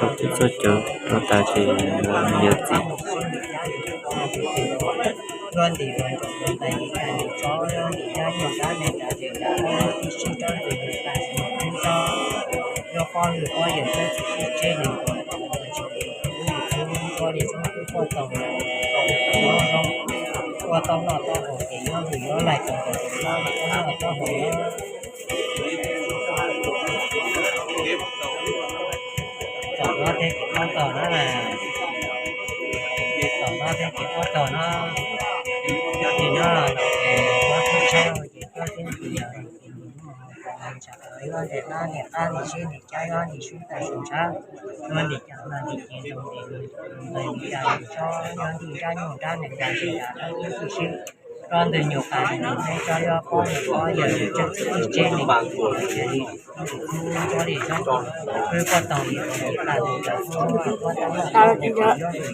Rau tib txoj cawv rau tas ces yuav txiv. Luag ntim luag ntsaum luag ntais ntim tas ntim tsob, luag ntim dab nyuag dab neeg tas ntim dab, luag tib sib rab ntim ntim tas ntim tsob, luag pob hwm pob yawm luag txim sib tseb nws nkaus, ua li txhob pub poj tog, ua tau noj tau haus ces yuav nqus yuav laig tau nqus tau noj tau haus. Tom no thiab ces ob tog no, tom no thiab ces ob tog no, ces no ces ob tug tshab ces koj thiab ces yog ces nws muaj nws tsam yuav ntiam nab ntiam qab ntiam sib ntiam cab yuav ntiam sub tas sub ntshab, yuav ntiam cas mas ntiam ces ntaus ntiam nws ntaus ntiam cas nws tsob yuav ntim nrab nyuag nrab nees tas ntiam tas rau ib tug sib rau ntws nyuag qas nws ntim neb tsob yuav pob nws pob yawg nws tsawg txim ib tseb nws ntim nws tub tsob li tsob wb poj tog li ntim tas nws tas tsob yuav ntim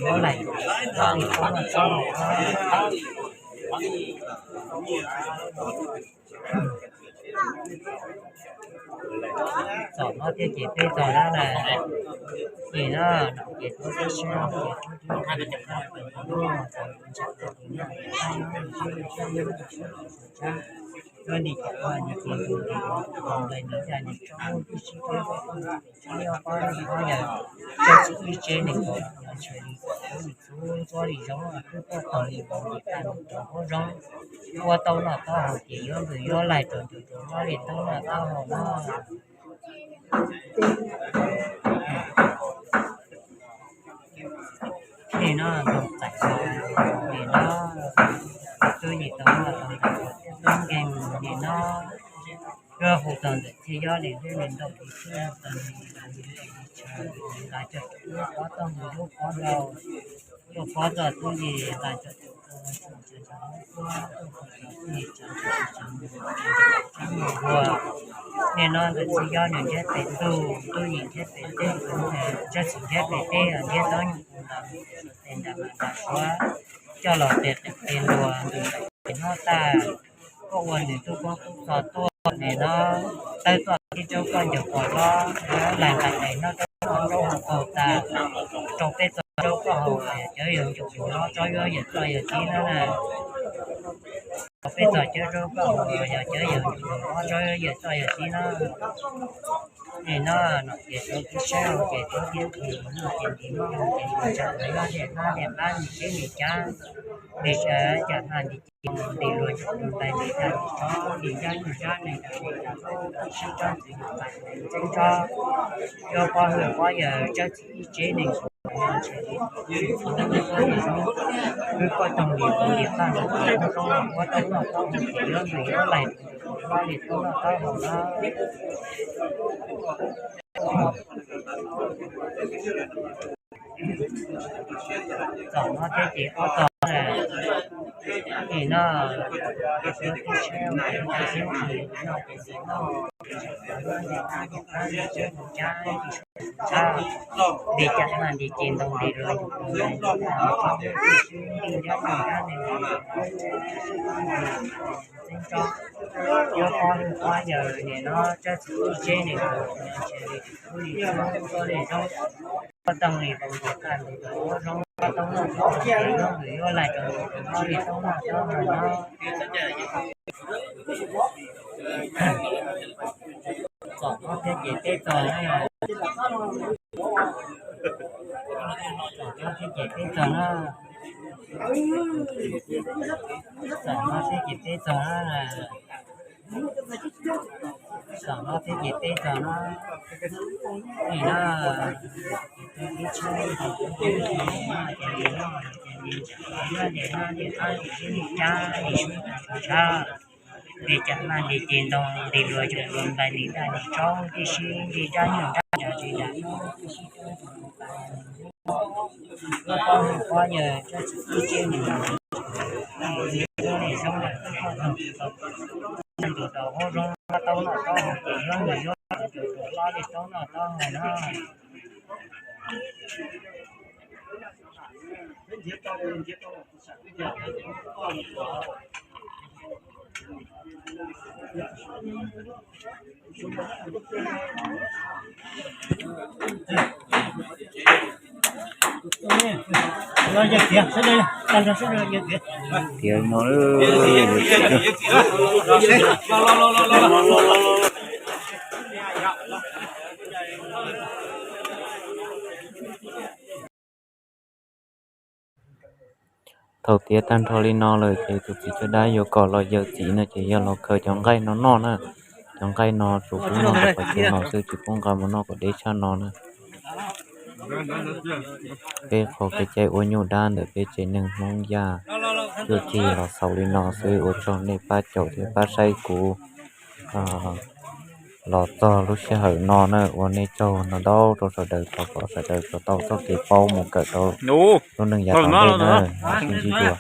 yuav laim li tsob noj tsob haus. Tom no thiab ces peb tog na, ces no ces tuav tib sab ces tuav tib sab, yuav ntim cas nws ces ntim nws ntim cas nws tsob tib sib tsob yuav pob nws pob yawg tsawg txim ib tseb nws ntim nws ntshe li txhub ntxuab li zoo, wb poj tog li ntim tas nws tas tsob zoo, ua tau noj tau haus ces yuav nqus yuav laig rau nqus rau noj li tau noj tau haus no. Nim no ntoog txais nim no tub yim tau noj tau haus tub nkeeg nim no, luag hu tau ntawm txhij yob li hlwb li ntau li xwb tau li nqaij li nqaij li chaw li nqaij coj lub pob toj mus lub pob nrau, lub pob toj tub yim nqaij coj lub pob toj mus lub pob toj mus lub yim chaw chaw mus chaw mus ua. Nim no ntawm txhij yob nws nrhiav pem ntug, tub yim nrhiav pem teb, tsawg txim nrhiav pem teb nrhiav tau nyuj tus ntawd tes nram mas nram suav coj los tes qees tes nruas ntug tes hnub tag, koj ua nws tub koob tub txo tuaj nim no tawb txoj tib rau koj ncaws pos hlob, lais nqaij tes hnub rau koj nraub haus tau tas, rau peb txoj nraub koj haus yog cov yawg ntsuj tus hlob tsob yuav yawm txoj yawg txiv no na. Rau peb txoj cawv rau koj haus yog cov yawg ntsuj tus hlob tsob yuav yawm txoj yawg txiv no. Nim no no ces tuav tib sab ces tuav tib thim no ces ntim no ces ntim tsam ntim no ntim qab ntim sib ntim cab, ntim sab cam no ntim ces ntim luag ntim ntais ntim tas ntim tsob ntim nrab nyuag nrab nees tas ntim tas sib tsob ntxwv ntim tas ntxeeb tsob, yuav pob hwm pob yawg tsawg txim ib tseb nees nkaus no ntshe li txhua ntawm no poj yawg zoo, wb poj toog li tus ntim txaj ntim txaj zoo ua tau noj tau haus ces yuav nqus yuav laig rau nqus rau noj li tau noj tau haus no. Tom no thiab ces ob tog na, nim no ces tuav tib sab ua ib tug xeeb ntxwv no ces ntim no, ntim tas ntim qab ntim sib ntim cab ntim sib ntim tshab, ntim cam mas ntim ces ntaus ntim luag ntim tas ntim tas ntim tsob ntim sib ntim nrab nyuag nrab nees ntxeeb tsob, yuav pob hwm pob yawg nim no tsawg txim ib tseb nees nkaus no ntshe li tub li txhub txoj li zoo, poj toog li tus ntim tas ntim tas ua zoo ua tau noj tau haus ces yuav nqus yuav laig rau nqus rau noj li tau noj tau haus no. Tom no thiab ces peb tog na, tom no thiab ces peb tog na, tom no thiab ces peb tog na, tom no thiab ces peb tog na, nim no ib tshab ib tshab ib tshab ces ntim no ces ntim no ces ntim qab ntim sib ntim cab ntim sib ntim tshab, ntim cam mas ntim ces ntaus ntim luag ntim luag ntais ntim tas ntim tsob tib sib ntim nrab nyuag nrab nrab tsis nram no tib sib tsob ntxwv ntim tas ntim pob hwm pob yawg tsawg txim ib tseb nees nkaus no ntim zoo lawm tus poj toog li tus ntim tas ua zoo ua tau noj tau haus ces yuav nqus yuav laig rau nqus rau noj li tau noj tau haus no. Tiav no. Thaum tiav tag nrho li no lawm ces tus txiv caj dab yuav kom los yawm txiv no ces yog los khaws cov nqaij no noj na. Cov nqaij no tsuas pub noj kom txog no xwb, tsis pub nqa mus noj kom deb tshaj no na. Peb qhov kev cai ua nyuj dab ntawm peb tsev neeg Hmoob Yaj cuaj cig los xaus li no xwb. Ua tsaug nej pab caum thiab pab saib kuv los txog lub sij hawm no na. Ua nej tsaug ntau ntau rau sawv daws, thov kom sawv daws tsuas tau txoj kev paub mus kawm rau lub neej yav tom ntej na. Sib ntsib dua.